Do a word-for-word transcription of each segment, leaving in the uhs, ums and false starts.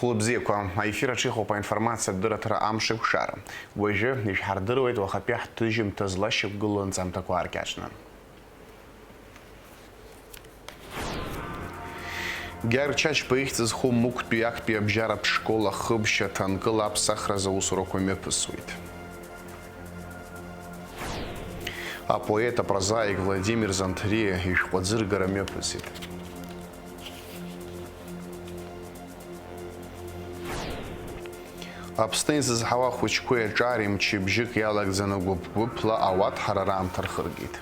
Хәылбзиақәа, аефир аҿы иҟоуп аинформациатә дырраҭара Амшеикәшара. Уажәы ишәҳардыруеит уахатәи ҳҭыжьымҭа злашьақәгылоу анҵамҭақәа ааркьаҿны. Гьаргь Чачба ихьӡ зху Мықәтәи актәи абжьаратә школ ахыбжь аҭанкыла аԥсахразы аусурақәа мҩаԥысуеит. Апоет, апрозаик Владимир Занҭриа ишәҟәы аӡыргара мҩаԥысит. Аԥсны изызҳауа ахәыҷқәеи аҿари мчыбжьык иалагӡаны гәыԥ-гәыԥла ауаҭәҳара раамҭа рхыргеит.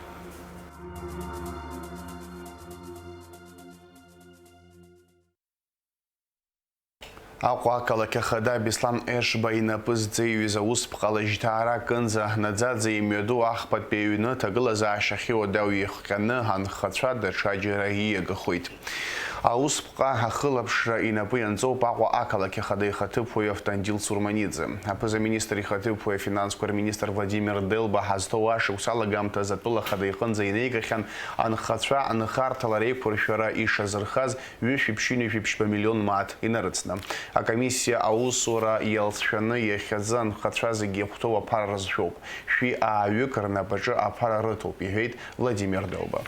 Аҟәа ақалақь ахада Беслан Ешба инапы зҵеиҩыз аусԥҟала жьҭаара акынӡа наӡаӡа имҩаду ахԥатәи аҩны аҭагылазаашьахь иуадаҩ ихҟьаны анхацәа даҽаџьара ииагахоит. Аусԥҟа ахылаԥшра инапы ианҵоуп Аҟәа ақалақь ахада ихаҭыԥуаҩ Автандил Цурманиӡе. Аԥыза-министр ихаҭыԥуаҩ афинансқәа рминистр Владимир Делба ҳазҭоу ашықәс алагамҭазы атәыла ахада иҟынӡа инеигахьан анхацәа анхарҭала реиқәыршәара ишазырхаз ҩышәи ԥшьынҩажәи ԥшьба миллион мааҭ инарыцны. Акомиссиа аусура иалҵшәаны иахьазы анхацәа зегьы иахәҭоу аԥара рызшәоуп. Шәи ааҩык рнапаҿы аԥара рыҭоуп, иҳәеит Владимир Делба.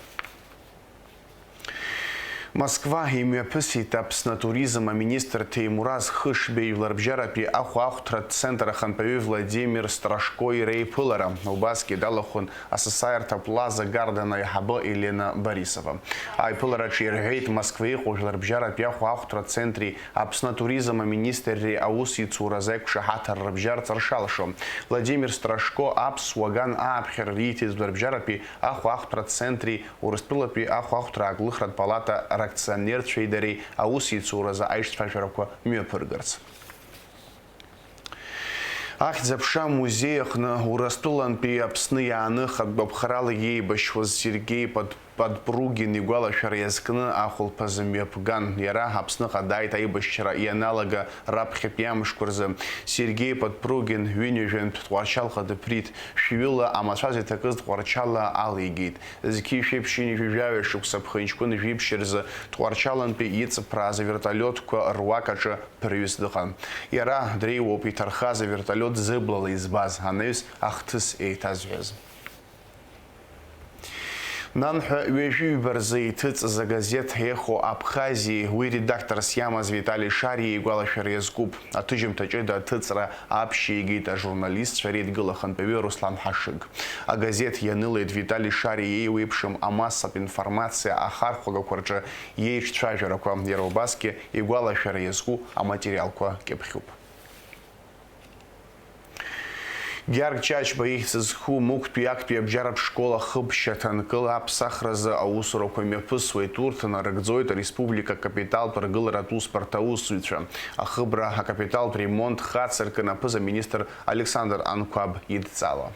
Москва имҩаԥысит Аԥсны атуризм аминистр Ҭемураз Хышбеи ижәларбжьаратәи ахәаахәҭратә центр ахантәаҩы Владимир Страшко иреиԥылара. Убасгьы далахәын асасааирҭа Плаза Гарден аиҳабы Елена Борисова. Аиԥылараҿы ирҳәеит Москва иҟоу жәларбжьаратәи ахәаахәҭратә центри Аԥсны атуризм аминистрреи аусеицуразы аиқәшаҳаҭра рыбжьарц ршалшо. Владимир Страшко аԥсуа ган ааԥхьара риҭеит жәларбжьаратәи ахәаахәҭратә центри Урыстәылатәи ахәаахәҭра ааглыхратә палата ракционерцәеи дареи аусеицуразы аишцәажәарақәа мҩаԥыргарц. Ахьӡ-аԥша амузеи аҟны Урыстәылантәи Аԥсны иааны хатә гәаԥхарала иеибашьуаз Сергеи Пад-, Подпругин игәалашәара иазкны ахәылԥазы мҩаԥган. Иара Аԥсныҟа дааит аибашьра ианалага раԥхьатәи амшқәа рзы. Сергеи Подпругин ҩынҩажәантә Тҟәарчалҟа дыԥрит. Шәҩыла амацәаз иҭакыз Тҟәарчалаа алигеит. Зқьи жәшәи ԥшьынҩажәи жәаҩа шықәса ԥхынҷкәын жәиԥшь рзы Тҟәарчалантәи иҵыԥрааз авертолиотқәа руак аҿы ԥырҩыс дыҟан. Иара дреиуоуп иҭархаз авертолиот зыблала избаз анаҩс ахҭыс еиҭазҳәаз. Нанҳәа ҩажәи-ҩба рзы иҭыҵыз агазеҭ Ехо Абхазии уи редакторс иамаз Витали Шариа игәалашәара иазкуп. Аҭыжьымҭа ҷыда аҭыҵра аԥшьеигеит ажурналистцәа реидгыла ахантәаҩы Руслан Ҳашыг. Агазеҭ ианылеит Витали Шариа еиуеиԥшым амассатә информациа ахархәагақәа рҿы иеиҿцәажәарақәа, иара убасгьы игәалашәара иазку аматериалқәа кьыԥхьуп. Гьаргь Чачба ихьӡ зху Мықәтәи актәи абжьаратә школ ахыбжь аҭанкыла аԥсахразы аусурақәа мҩаԥысуеит, урҭ нарыгӡоит ареспублика акапиталтә ргыларатә усбарҭа аусзуҩцәа. Ахыбра акапиталтә ремонт хацыркын аԥыза-министр Александр Анқәаб идҵала.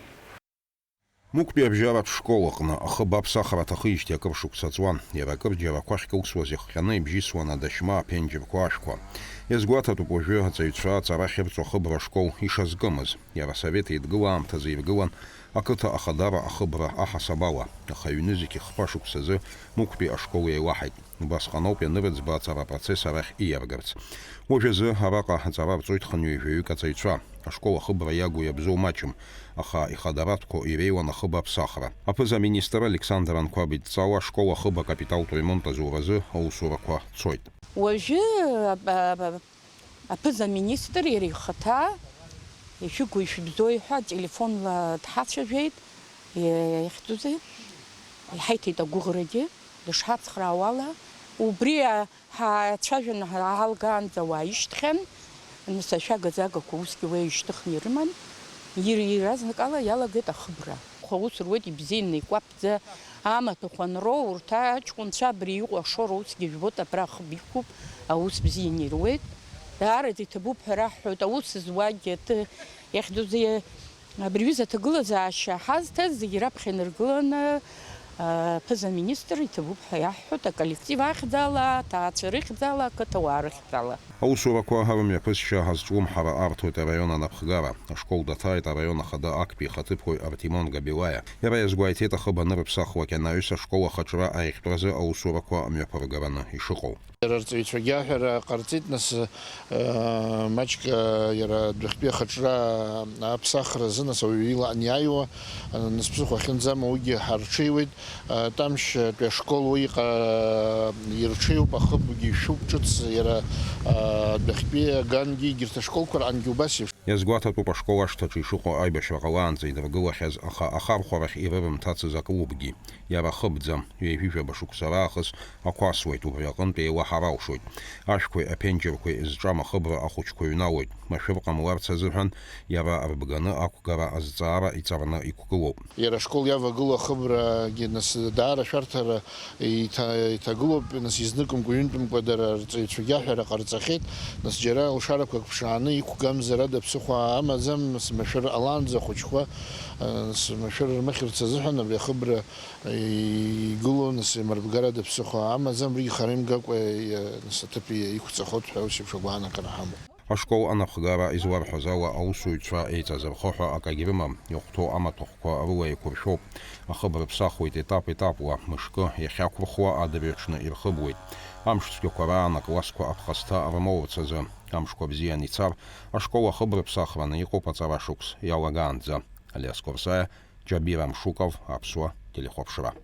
Мықәтәи абжьаратә школ аҟны ахыб аԥсахра аҭахижьҭеи акыр шықәса ҵуан. Иара акыр џьара ақәахьк аусуаз ихҟьаны ибжьысуан адашьма аԥенџьырқәа ашәқәа. Иазгәаҭатәуп уажәы аҵаҩцәа аҵара ахьырҵо ахыбра школ ишазкымыз. Иара асовет еидгыла аамҭазы иргылан ақыҭа ахадара ахыбра аҳасабала, аха аҩны зегь хԥа шықәсазы Мықәтәи ашкол еилаҳаит. Убасҟаноуп ианырыӡба аҵара апроцесс арахь ииаргарц. Уажәазы араҟа аҵара рҵоит хынҩажәаҩык аҵаҩцәа. Ашкол ахыбра иагу иабзоу маҷым, аха ихадаратәқәоу иреиуан ахыб аԥсахра. Аԥыза-министр Александр Анқәаб идҵала ашкол ахыб акапиталтә ремонт азуразы аусурақәа цоит. Уажәы, а, а, а, Аԥыза-министр иара ихаҭа ишәыгу ишәыбзои ҳәа телефонла дҳацәажәеит, иахьӡузеи, иҳаиҭеит агәыӷрагьы, дышҳацхраауала, убри ҳацәажәаны ҳаалгаанӡа уааишьҭхьан, нас ашәага-загақәа усгьы уа ишьҭыхны ирыман, ир-, иаразнакала иалагеит ахыбра. Аус руеит ибзианы, икәаԥ- Ӡа амаҭәахә анроу, урҭ аҷкәынцәа абри иҟоу ашоура усгьы жәбоит, абра ахыб иқәуп, аус бзианы ируеит. Даараӡа иҭабуп ҳәа раҳҳәоит, аус зуагьы, аҭы-, иахьӡузеи, абри аҩыза аҭагылазаашьа ҳазҭаз зегьы раԥхьа инаргыланы, Аԥыза-министр иҭабуп ҳәа иаҳҳәоит, аколлектив ахьӡала, аҭаацәа рыхьӡала, ақыҭауаа рыхьӡала. Аусурақәа рымҩаԥысшьа азҿлымҳара арҭоит араион анапхгара. Ашкол даҭааит араион ахада актәи ихаҭыԥуаҩ Артимон Габилаиа. Иара иазгәеиҭеит ахыб анырыԥсахуагь анаҩс ашкол ахаҿра аиӷьтәразы аусурақәа мҩаԥыргараны ишыҟоу. Иара арҵаҩцәагьы аҳәара ҟарҵеит, нас, маҷк, иара адәахьтәи ахаҿра аԥсахра азы, нас, ауаҩы ила аниааиуа, нас, ԥсыхәа ахьынӡамоу уигьы ҳарҽеиуеит. Тамшьтәи ашкол уи иҟа-, ирҽеиуп, ахыбгьы ишәуп ҿыц, иара, адәахьтәи агангьы, егьырҭ ашколқәа рҟынгьы убас еиԥш. Иазгәаҭатәуп ашкол ашҭаҿы ишыҟоу аибашьра ҟалаанӡа идыргылахьаз, аха ахархәарахь ирырымҭацыз аклубгьы. Иара хыбӡам, ҩажәижәаба шықәса раахыс ақәасуеит, убри аҟынтә еилаҳар алшоит. Ашәқәеи аԥенџьырқәеи зҿам ахыбра ахәыҷқәа ҩналоит. Машәыр ҟамларц азыҳәан, иара рбганы ақәгара азҵаара иҵарны иқәгылоуп. Иара ашкол иавагылоу ахыбрагьы, нас, даара ашәарҭара иҭа-, иҭагылоуп, нас, изныкымкәа-ҩынтәымкәа дара рҵаҩцәагьы аҳәара ҟарҵахьеит, нас, џьара лшарақәак ԥшааны иқәгамзар ада ԥсыхәа амаӡам, нас, машәыр ҟалаанӡа ахәыҷқәа, нас, машәыр рмыхьырц азыҳәан абри ахыбра игылоу, нас, имырбгар ада ԥсыхәа амаӡам, абригьы хара имгакәа, нас, аҭыԥ иқәҵахоит ҳәа ус еиԥш агәаанагара ҳамоуп. Ашкол анапхгара изларҳәаз ала, аусзуҩцәа еиҵазырхо ҳәа акагь рымам, иахәҭоу амаҭәахәқәа рыла еиқәыршәоуп. Ахыбра ԥсахуеит етап-етапла, мышкы иахьақәырхуа адырҩаҽны ирхыбуеит. Амш цәгьақәа раан аклассқәа аԥхасҭа рмоурц азы, амшқәа бзиан ицар, ашкол ахыбра ԥсахраны иҟоуп аҵара шықәс иалагаанӡа. Алиас Курсаиа, Џьабир Амшуков, Аԥсуа телехәаԥшра.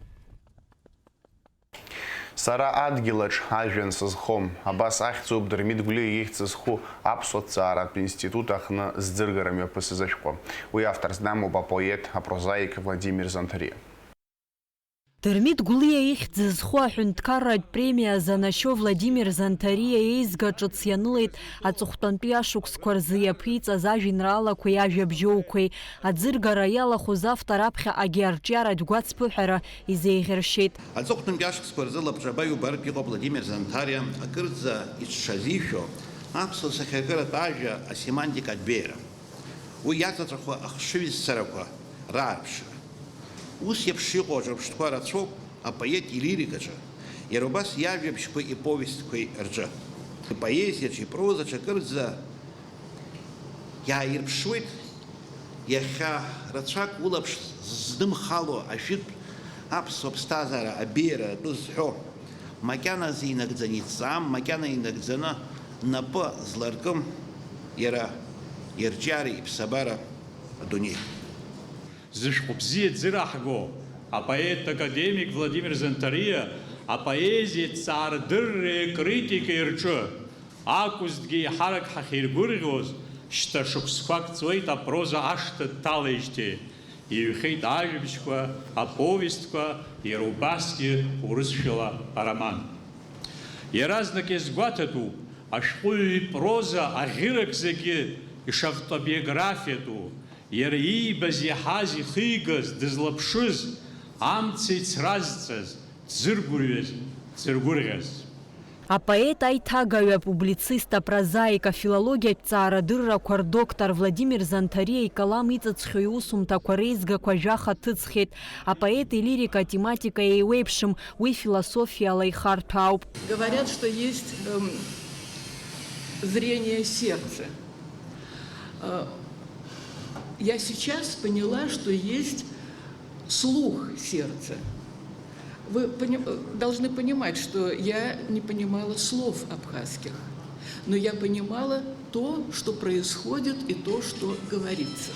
Сара адгьылаҿ ажәҩан сызхом, абас ахьӡуп Дырмит Гәлиа ихьӡ зху аԥсуа ҭҵааратә институт аҟны зӡыргара мҩаԥысыз ашәҟәы. Уи автор знамоуп апоет, апрозаик Владимир Занҭариа. Дырмит Гәлиа ихьӡ зху аҳәынҭқарратә премиа занашьоу Владимир Занҭариа еизга ҿыц ианылеит аҵыхәтәантәи ашықәсқәа рзы иаԥиҵаз ажәеинраалақәеи ажәабжьоуқәеи. Аӡыргара иалахәыз автор аԥхьаҟагьы арҿиаратә гәацԥыҳәара изеиӷьаршьеит. Аҵыхәтәантәи ашықәсқәа рзы лабҿаба иубартә иҟоуп Владимир Занҭариа акырӡа иҽшазишәо аԥсуа сахьаркыратә ажәа асемантикатә беиара, уи иаҵаҵәахуа ахшыҩзцарақәа раарԥшра. Ус еиԥш иҟоу аҿырԥштәқәа рацәоуп апоет илирикаҿы, иара убас иажәабжьқәеи иповестқәеи рҿы. Ипоезиаҿы, ипрозаҿы акырӡа иааирԥшуеит иахьа рацәак улаԥш зыдымхало ажәытә аԥсуа ԥсҭазаара абеиара атәы зҳәо, макьаназы инагӡаны иҵҵаам, макьана инагӡаны напы зларкым иара ирҿиара, иԥсабара, адунеи. Зышәҟәы бзиа дзыраҳго апоет академик Владимир Занҭариа апоезиа ҭҵаарадырреи акритикеи рҿы акәызҭгьы, еиҳарак ҳахьиргәырӷьоз, шьҭа шықәсқәак ҵуеит апроза ашҭа дҭалеижьҭеи. Иҩхьеит ажәабжьқәа, аповестқәа, иара убасгьы урысшәала ароман. Иаразнак иазгәаҭатәуп ашәҟәыҩҩы ипроза аӷьырак зегьы ишавтобиографиатәу, иара иибаз, иаҳаз, ихигаз, дызлаԥшыз, амца ицразҵаз, дзыргәырҩаз, дзыргәырӷьаз. Апоет, аиҭагаҩы, апублицист, апрозаик, афилологиатә ҭҵаарадыррақәа рдоктор Владимир Занҭариа икалам иҵыҵхьоу иусумҭақәа реизгақәа жәаха ҭыҵхьеит. Апоет илирика атематика еиуеиԥшым, уи философиала ихарҭәаауп. Говорят, что есть, эм, зрение сердца. Э, я сейчас поняла, что есть слух сердца. Вы пони-, должны понимать, что я не понимала слов абхазских, но я понимала то, что происходит, и то, что говорится.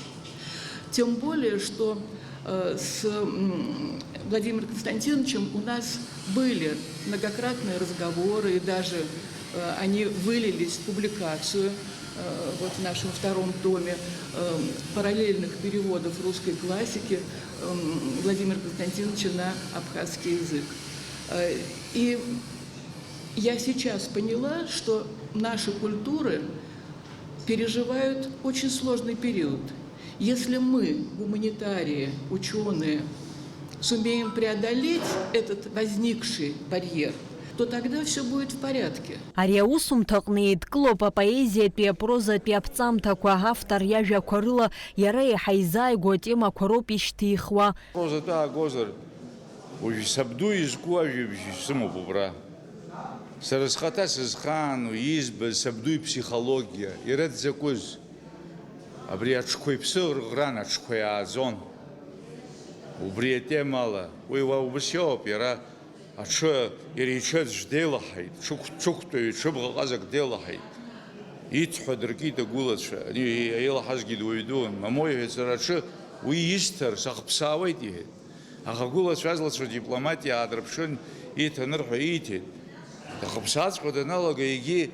Тем более, что, э, с, м, Владимиром Константиновичем у нас были многократные разговоры, и даже, э, они вылились в публикацию, э, вот в нашем втором томе, э, параллельных переводов русской классики, э, Владимира Константиновича на абхазский язык. Э, и я сейчас поняла, что наши культуры переживают очень сложный период. Если мы, гуманитарии, учёные, сумеем преодолеть этот возникший барьер, то тогда всё будет в порядке. Ари аусумҭаҟны еидкылоуп апоезиатәи апрозатәи аԥҵамҭақәа, автор иажәақәа рыла иара еиҳа изааигәоу атемақәа роуп ишьҭихуа. Прозатә аагозар, Уажә сабду изку ажәабжь сымоуп убра. Сара схаҭа сызхаану, избаз сабду иԥсихологиа, иара дзакәыз? Абри аҽқәа иԥсы рӷран, аҽқәа иааӡон. Убри атемала, уи уа убас иоуп, иара аҽы, иара иҽы аӡә деилаҳаит, ҽықә-, ҽықәтәаҩы, ҽыбӷаҟазак деилаҳаит. Иҭҳәа дыркит агәылацәа, ани еилаҳазгьы дуаҩ дуун, мамоу, иҳәеит, сара аҽы уи исҭар, сахԥсаауеит, иҳәеит. Аха агәылацәа азлацәа дипломатиа аадырԥшын, иҭанырҳәа ииҭеит. Дахыԥсааҵәҟьа даналага, егьи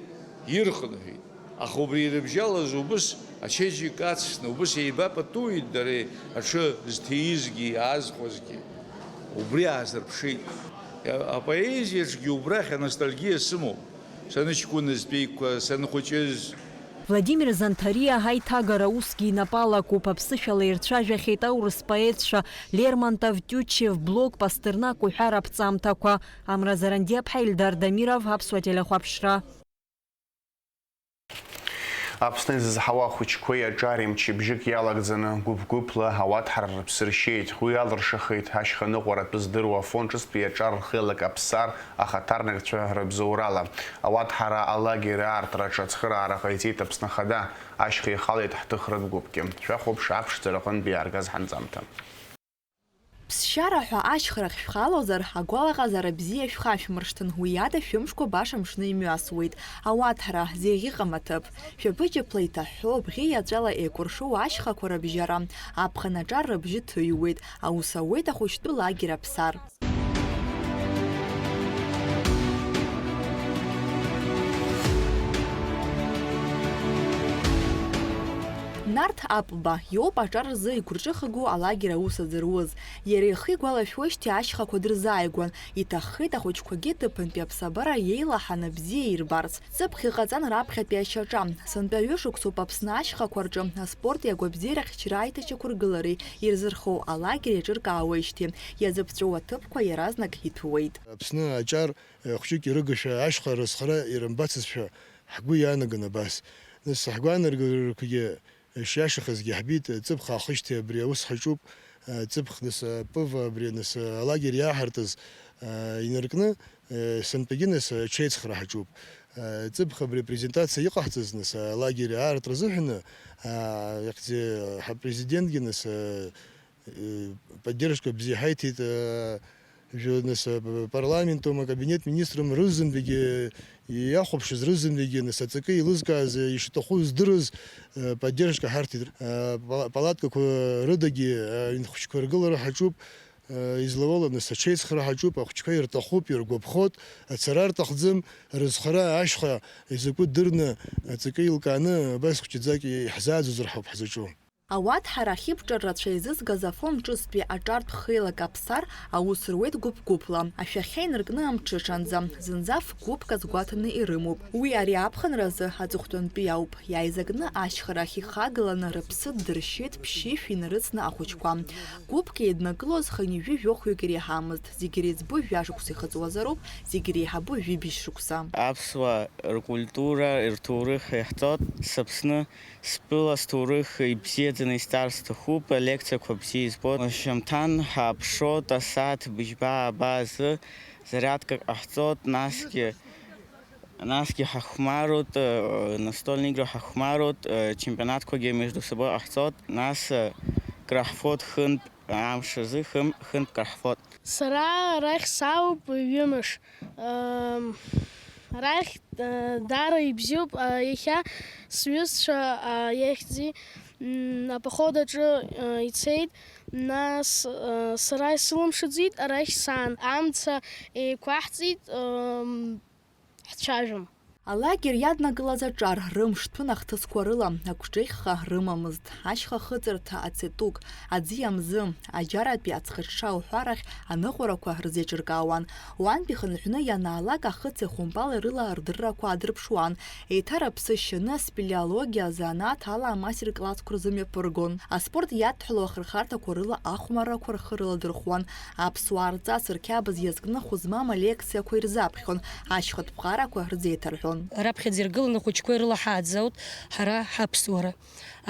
ирхынҳәит. Аха убри ирыбжьалаз убыс ачеиџьыка ацсны, убыс еибапатууеит дареи аҽы зҭиизгьы иаазхәазгьы. Убри аасырԥшит. Апоезиаҿгьы убрахь аностальгиа сымоуп. Саныҷкәыназ, тәеиқәа санхәыҷыз. Владимир Занҭариа ҳаиҭагара усгьы инапы алакуп, аԥсышәала ирцәажәахьеит аурыс поетцәа Лермонтов, Тиутчев, Блок, Пастернак уҳәа раԥҵамҭақәа. Амра Зарандиаԥҳа, Ельдар Дамиров, Аԥсуа телехәаԥшра. Аԥсны изызҳауа ахәыҷқәеи аҿари мчыбжьык иалагӡаны гәыԥ-гәыԥла ауаҭҳара рыԥсы ршьеит. Уи алыршахеит ашьха ныҟәаратәы здыруа афонд ҿыцтәи аҿар рхеилак Аԥсар ахаҭарнакцәа рыбзоурала. Ауаҭҳара алагер аартраҿы ацхыраара ҟаиҵеит Аԥсны Ахада, ашьха ихалеит ҳҭыхратә гәыԥгьы. Шәахәаԥш аԥшӡара аҟынтәи иааргаз ҳанҵамҭа. Ԥсшьара ҳәа ашьхарахь шәхалозар, агәалаҟазаара бзиа шәхашәмыршҭын, уи ада шәымшқәа баша мшны имҩасуеит. Ауаҭра, зегь ыҟам аҭыԥ. Шәабыџьаԥла иҭаҳәҳәо, абӷьы иаҵәала еикәыршоу ашьхақәа рыбжьара, аԥхын аҿар рыбжьы ҭыҩуеит, аус ауеит ахәыҷтәы лагер Аԥсар. Нарҭ Аԥба иоуп аҿар рзы игәырҿыхагоу алагер аус азыруз. Иара ихы игәалашәоижьҭеи ашьхақәа дырзааигәан, иҭаххеит ахәыҷқәагьы ҭыԥантәи аԥсабара иеилаҳаны бзиа ирбарц. Ҵыԥх иҟаҵан раԥхьатәи ашьаҿа. Сынтәа ҩышықәсоуп Аԥсны ашьхақәа рҿы аспорти агәабзиарахьчара аиҭашьақәыргылареи ирзырхоу алагер еиҿыркаауеижьҭеи, иазыԥҵәоу аҭыԥқәа иаразнак иҭәуеит. Аԥсны аҿар, э, хәҷык ирыгашәа ашьха рызхара ирымбацызшәа ҳгәы иаанагон абас. Нас ҳгәаанаргарақәагьы шиашахазгьы ҳбеит, ҵыԥх аахижьҭеи абри аус ҳаҿуп, ҵыԥх нас апыва абри нас алагер иааҳартыз инаркны, сынтәагьы нас аҽеиҵхра ҳаҿуп. Ҵыԥх абри апрезентациа иҟаҳҵаз нас алагер аартра азыҳәаны, иахьӡи ҳапрезидентгьы нас, поддержка бзиа ҳаиҭеит, э, жәа-, нас, э, парламентом, акабинет министром рызынтәигьы иахәаԥшыз, рызынтәигьы, нас, аҵакы еилызкааз, э, ишаҭаху здырыз, э, поддержка ҳарҭеит. Э, пала-, палаткақәа рыдагьы, э, аҩнхәыҷқәа ргылара ҳаҿуп, э, излауала, нас, аҽеиҵхра ҳаҿуп, ахәыҷқәа ирҭахуп, иргәаԥхоит, ацара рҭахӡам, рызхара ашьха изакәу дырны, аҵакы еилкааны, абас хәҷыӡак иаҳзааӡозар ҳәа ауп ҳзаҿу. Ауаҭҳара ахьыбҿар рацәа еизызгаз афонд ҿыцтәи аҿартә хеилак Аԥсар аус руеит гәыԥ-гәыԥла, ашәахьа инаркны амҽышанӡа, зынӡа ф-гәыԥк азгәаҭаны ирымоуп. Уи ари аԥхынразы аҵыхәтәантәи ауп. Иааизакны ашьхарахь ихагыланы рыԥсы ддыршьеит ԥшьышә инарыцны ахәыҷқәа. Гәыԥк еиднакылоз хынҩажәи жәохәҩык иреиҳамызт, зегь иреиҵбу жәа шықәса ихыҵуазароуп, зегь иреиҳабу жәибжь шықәса. Аԥсуаа ркультура, рҭоурых иаҳҵоит, сыԥсны Стәыла сҭоурых ибзиаӡаны исҵар сҭахуп, алекциақәа бзиа избоит. Шьамҭан ҳааԥшроуп, асааҭ быжьба ааба азы зарядкак ҟаҳҵоит, насгьы, насгьы ҳахәмаруеит, э, настольный игры ҳахәмаруеит, э, чемпионатқәагьы между собой ҟаҳҵоит, нас, э, краҳфоит хынтә амш азы, хым-, хынтә краҳфоит. Сара арахь саауп ҩымш. Ам, арахь, а, даара ибзиоуп. А, иахьа сҩызцәа, а, иахьӡи, м, апоход аҿы, а, ицеит. Нас, а, сара исылымшаӡеит арахь саан. Амца еиқәаҳҵеит, ам, ҳцәажәом. Алагер иаднакылаз аҿар рымш ҭәын ахҭысқәа рыла агәҿыӷьха рымамызт. Ашьха хыҵырҭа, ацетук, аӡиа мзы, аџьаратәи аӡхыҽҽа уҳәа рахь аныҟәарақәа рзеиҿыркаауан. Уантәи ихынҳәны ианаалак ахыци ахәымпали рыла рдыррақәа аадырԥшуан. Еиҭа рыԥсы шьаны аспелеологиа азанааҭ ала амастер-классқәа рзымҩаԥыргон. Аспорт иадҳәалоу ахырхарҭақәа рыла ахәмаррақәа рхы рыладырхәуан. Аԥсуаа рҵас рқьабз иазкны хәы змам алекциақәа ирзаԥхьон, ашьхатә ԥҟарақәа рзеиҭарҳәон. Раԥхьаӡа иргыланы ахәыҷқәа ирылаҳааӡоит ҳара ҳаԥсуара.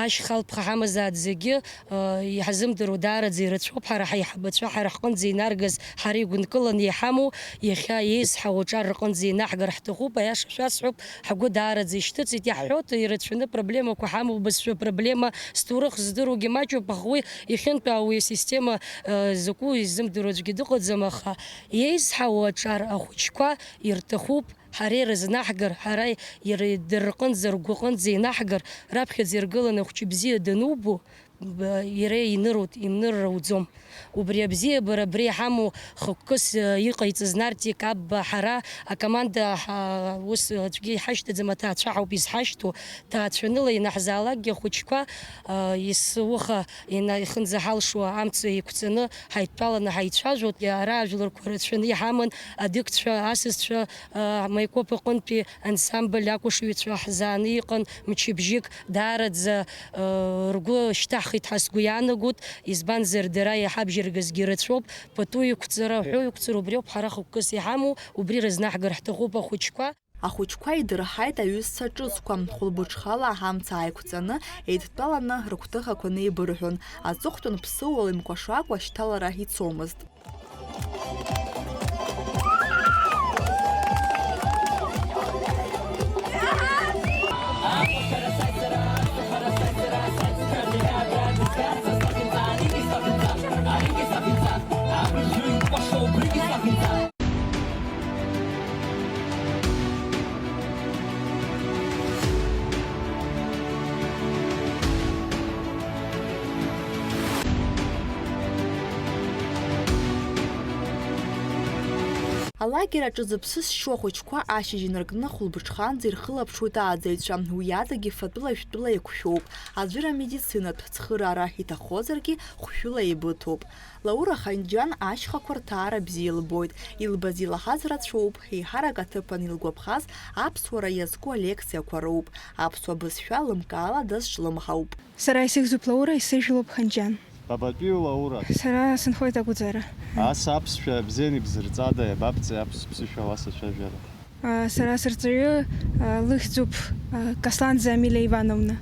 Ашьха алԥха ҳамазааит зегьы, э, иҳазымдыруа даараӡа ирацәоуп ҳара ҳаиҳабацәа ҳара ҳҟынӡа инаргаз, ҳара игәынкыланы иҳамоу, иахьа еизҳау аҿар рҟынӡа инаҳгар ҳҭахуп, аиаша шәасҳәап, ҳгәы даараӡа ишьҭыҵит, иаҳҳәоит, ирацәаны проблемақәа ҳамоу бызшәа проблема, сҭоурых здыруагьы маҷуп, аха уи иахьынтәаауа асистема, э, закәу изымдыруа аӡәгьы дыҟаӡам, аха еизҳау аҿар ахәыҷқәа ирҭахуп, ҳара ирызнаҳгар, ҳара ир-, дара рҟынӡа, ргәы аҟынӡа инаҳгар, раԥхьаӡа иргыланы ахәҷы бзиа данубо, б-, иара инырут, имнырра уӡом. Убри абзиабара абри иҳамоу хықәкыс, э, иҟаиҵаз Нартик Абба ҳара акоманда ҳа-, ус аӡәгьы иҳашьҭаӡам, аҭаацәа ҳауп изҳашьҭоу, ҭаацәаныла инаҳзаалакгьы ахәыҷқәа, э, есуаха ина-, ихынӡаҳалшуа амца еиқәҵаны ҳаидтәаланы ҳаицәажәоит. Ара ажәларқәа рацәаны иҳаман, адыгцәа, асасцәа, Маикоп аҟынтәи ансамбль акәашаҩцәа ҳзааны иҟан, мчыбжьык даараӡа, э, ргәы шьҭаҳхит ҳәа сгәы иаанагоит, избанзар, дара иаҳабжьаргазгьы рацәоуп, пату иқәҵара, аҳәоу иқәҵара, убриоуп ҳара хықәкыс иҳамоу, убри рызнаҳгар ҳҭахуп ахәыҷқәа. Ахәыҷқәа идырҳаит аҩызцәа ҿыцқәа, хәылбыҽхала амца ааиқәҵаны, еидтәаланы рыгәҭыхақәа неибырҳәон, аҵыхәтәан ԥсыуала имкәашакәа шьҭалара ицомызт. Алагер аҿы зыԥсы зшьо ахәыҷқәа ашьыжь инаркны хәылбыҽханӡа ирхылаԥшуеит ааӡаҩцәа, уи адагьы фатәыла-жәтәыла еиқәшәоуп, аӡәыр амедицинатә цхыраара иҭахозаргьы хәшәыла еибыҭоуп. Лаура Ханџьан ашьхақәа рҭаара бзиа илбоит, илбаз илаҳаз рацәоуп, еиҳарак аҭыԥан илгәаԥхаз аԥсуара иазку алекциақәа роуп, аԥсуа бызшәа лымкаала дазҿлымҳауп. Сара исыхьӡуп Лаура, исыжәлоуп Ханџьан. Бабатәиу, Лаура? Сара сынхоит Агәӡара. Ас аԥсшәа бзианы ибзырҵада, иабабҵеи аԥс-, ԥсышәала сацәажәара? А, сара сырҵаҩы, а, лыхьӡуп, а, Каслан Замилиа Ивановна.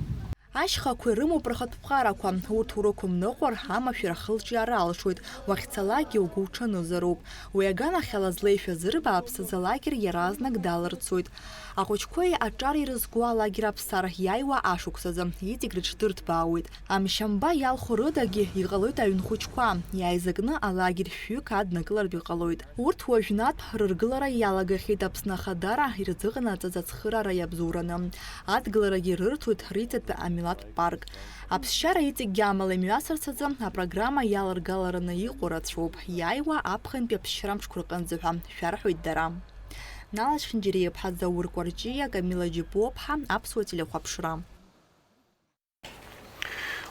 Ашьхақәа ирымоуп рхатә ԥҟарақәа, урҭ урықәымныҟәар, амашәыр ахылҿиаара алшоит, уахьцалакгьы угәы уҽанызароуп. Уи аганахьала злеишәа зырбааԥсыз алагер иаразнак далырцоит. Ахәыҷқәеи аҿари ирызку алагер Аԥсар иааиуа ашықәсазы иҵегь рыҽдырҭбаауеит. Амшьамба иалху рыдагьы иҟалоит аҩнхәыҷқәа, иааизакны алагер шәҩык аднакылартә иҟалоит. Урҭ уажәнатә рыргылара иалагахьеит Аԥсны ахадара ирзыҟанаҵаз ацхыраара иабзоураны. Адгыларагьы рырҭоит Риҵатәи амилаҭтә парк. Аԥсшьара иҵегьгьы амала имҩасырц азы апрограмма иаларгалараны иҟоу рацәоуп, иааиуа аԥхынтәи аԥсшьара мшқәа рҟынӡа ҳәа шәарҳәоит дара. Нала Чхинџьариа-иԥҳа, Заур Кәарҷиа, Камила Џьапуа-ԥҳа, Аԥсуа телехәаԥшра.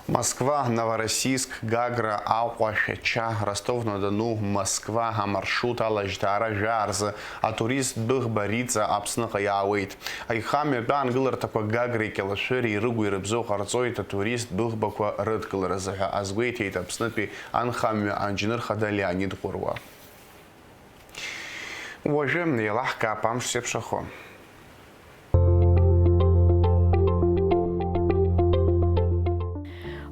Москва, Новороссийск, Гагра, Аҟәа, Шәача, Ростов-на-Дону, Москва амаршрут ала жьҭаара жәаа рзы атурист дәыӷба Риҵа Аԥсныҟа иаауеит. Аихамҩатә аангыларҭақәа Гагреи Кьалашәыреи рыгәи рыбзоу ҟарҵоит атурист дәыӷбақәа рыдкыларазы ҳәа азгәеиҭеит Аԥснытәи анхамҩа анџьныр хада Леонид Ҟәыруа. Уажәы еилаҳкаап амш зеиԥшрахо.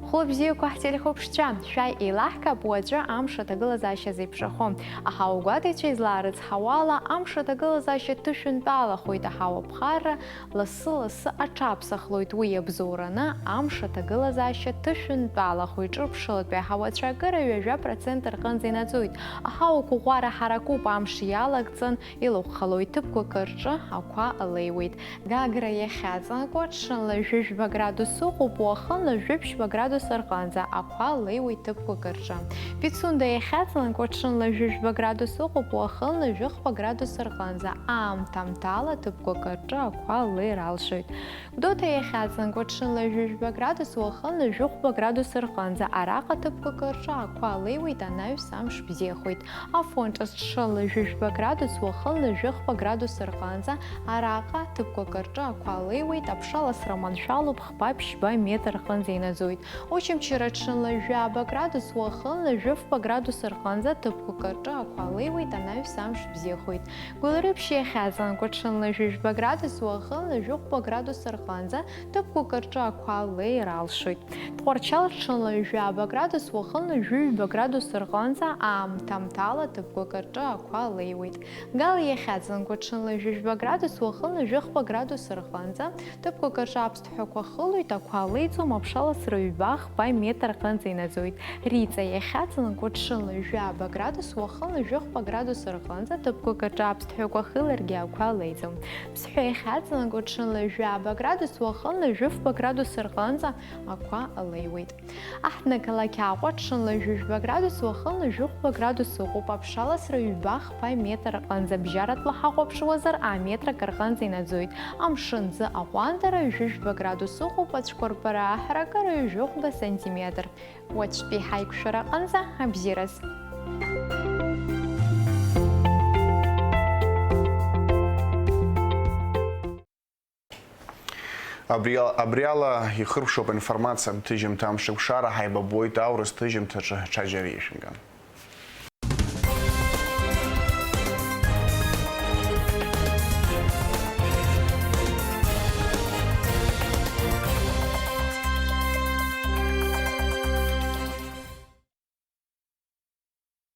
Хәлыбзиақәа ҳтелехәаԥшцәа, шәа еилаҳкаап уаҵәы амш аҭагылазаашьа зеиԥшрахо. Аҳауагәаҭаҩцәа излаарыцҳауала, амш аҭагылазаашьа ҭышәынтәалахоит, аҳауа ԥхарра лассы-лассы аҽаԥсахлоит, уи иабзоураны амш аҭагылазаашьа ҭышәынтәалахоит, ҿырԥшылатәи аҳауа ацәаакыра ҩажәа процент рҟынӡа инаӡоит, аҳауақәа ӷәӷәара ҳаракуп, амш иалагӡан, илыхәхалоит, ҭыԥқәак рҿы ақәа леиуеит. Гагра иахьаҵанакуа ҽынла жәыжәба градус ыҟоуп, уахынла жәибжьба градус рҟынӡа ақәа леиуеит ҭыԥқәак рҿы. Пицунда иахьаҵанакуа ҽынла жәыжәба градус ыҟоуп, уахынла жәохәба градус рҟынӡа, аамҭа-аамҭала ҭыԥқәак рҿы ақәа леир алшоит. Гәдоуҭа иахьаҵанакуа ҽынла жәыжәба градус, уахынла жәохәба градус рҟынӡа, араҟа ҭыԥқәак рҿы ақәа леиуеит, анаҩс амш бзиахоит. Афон ҿыц ҽынла жәыжәба градус, уахынла жәохәба градус рҟынӡа, араҟа ҭыԥқәак рҿы ақәа леиуеит, аԥша ласра маншәалоуп, хԥа-ԥшьба метр рҟынӡа инаӡоит. Очамчыра ҽынла жәаба градус уахынла жәафба градус рҟынӡа ҭыԥқәак рҿы ақәа леиуеит, анаҩс амш бзиахоит. Гәылрыԥшь иахьаҵанакуа ҽынла жәаба градус уахынла жәохәба градус рҟынӡа ҭыԥқәак рҿы ақәа леир алшоит. Тҟәарчал ҽынла жәаба градус уахынла жәаба градус рҟынӡа аамҭа-мҭала ҭыԥқәак рҿы ақәа леиуеит. Гал иахьаҵанакуа ҽынла жәаба градус уахынла жәохәба градус рҟынӡа ҭыԥқәак рҿы аԥсҭҳәақәа хылоит, ақәа леиӡом, аԥшаласра ҩба-хԥа метр рҟынӡа инаӡоит. Риҵа иахьаҵанакуа ҽынла жәаба градус уахынла жәохәба градус рҟынӡа ҭыԥқәак рҿы аԥсҭҳәақәа хыларгьы ақәа леиӡом. Ԥсҳәа иахьаҵанакуа ҽынла жәаба градус уахынла жәохәба градус рҟынӡа ақәа леиуеит. Аҳҭнықалақь Аҟәа ҽынла жәаба градус уахынла жәохәба градус ыҟоуп, аԥшаласра ҩба-хԥа метр рҟынӡа, бжьаратәла ҳахәаԥшуазар, аметр акы рҟынӡа инаӡоит. Амшын ӡы аҟәандара жәаба градус ыҟоуп, ацәқәырԥара аҳаракыра жәохәба сантиметр. Уаҵәтәи ҳаиқәшәара аҟынӡа абзиараз. Абри, абри ала ихыркәшоуп аинформациатә ҭыжьымҭа амшаԥшара, ҳаибабоит аурыс ҭыжьымҭаҿы, ҽаџьара ишәымган.